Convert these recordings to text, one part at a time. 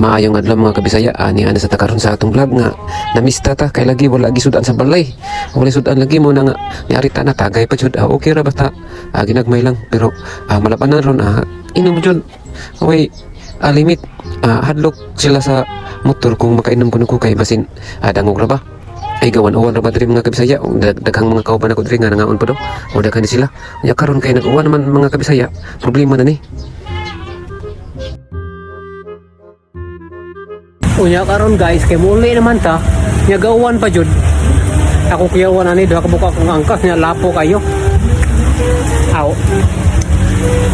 Maayong adlaw, mga kabisaya, ani ana sa takaron sa atong vlog nga namista ta kay lagi wala gisudan sa balay. Wala sudan lagi mo na nga niari ta na tagay pa jud. Okay ra basta ginagmay lang pero malabanan ron inom jud. Way limit, hadlok sila sa motor kung makainom kuno ko kay basin dangog ra ba. Ay gawan-uwan ra ba diri, mga kabisaya? Daghang mga kauban ako diri nga nangaon pa do. O daghan ni sila. Nya karon kay nag-uwan naman, mga kabisaya, problema na ni. Unya karon, guys, kay muli naman ta, nya gauwan pa jud. Ako kuyawan ani duha ka buka akong angkas nya lapo kayo. Aw.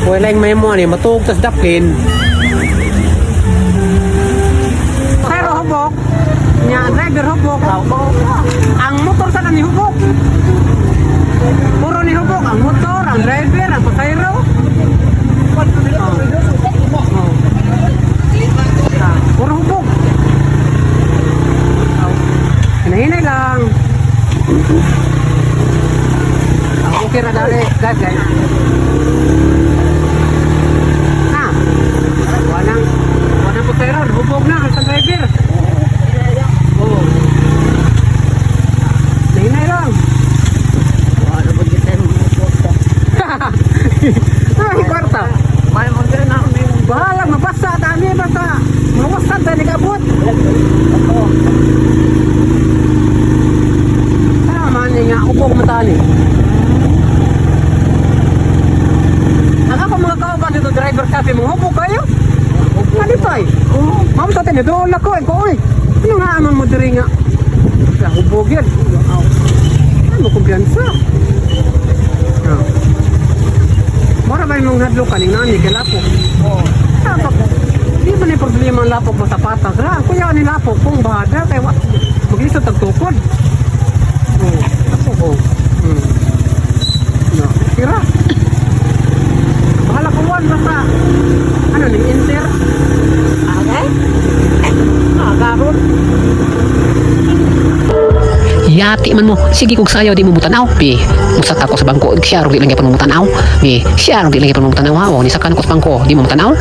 Wala yung may mo ani matuog tas daplin. Pero hubok, nya driver hubok. Aw. Ang motor sa ni hubok. Puro ni hubok ang motor, ang driver, ang pasahero. Oh. Ah, puro hubog. Aw. Hinahinay lang. Ah, okay ra dali, guys, guys. Ah. Wanang pasahero, hubog na ang driver. Oh. Hinahinay lang. Wala ba kita mo kwarta? Ay, kwarta. May mo na ako may Bahala, mabasa dami basta. Mawasan tayo nag-abot. Ako. Tama ni nga, upo ko matali. Ang ako mga kauban dito, driver cafe, mga upo kayo. Ano pa eh? Ma'am, sa atin, doon ako eh. Oy, ano nga amang mo diri nga? Sa hubog yan. Ano, kumpiyansa. Ah. Mara ba yung hadlo ka ning nani kay lapok? Oo. Dapat, di ba ni problema ang lapok mo sa patas? Ha? Kuya ni lapok kung bahada kay wa maglisod tag tukod. Oh, ako oh. No, tira. Bahala ko wan basta ano ni inter. Okay? Ah, karon. Yati man mo. Sige kog sayaw di mo mutanaw. Bi, musaka ko sa bangko. Siya rong di lang gyapon mo mutanaw. Bi, siya rong di lang gyapon mo mutanaw ha. O, nisakan ko sa bangko, di mo mutanaw.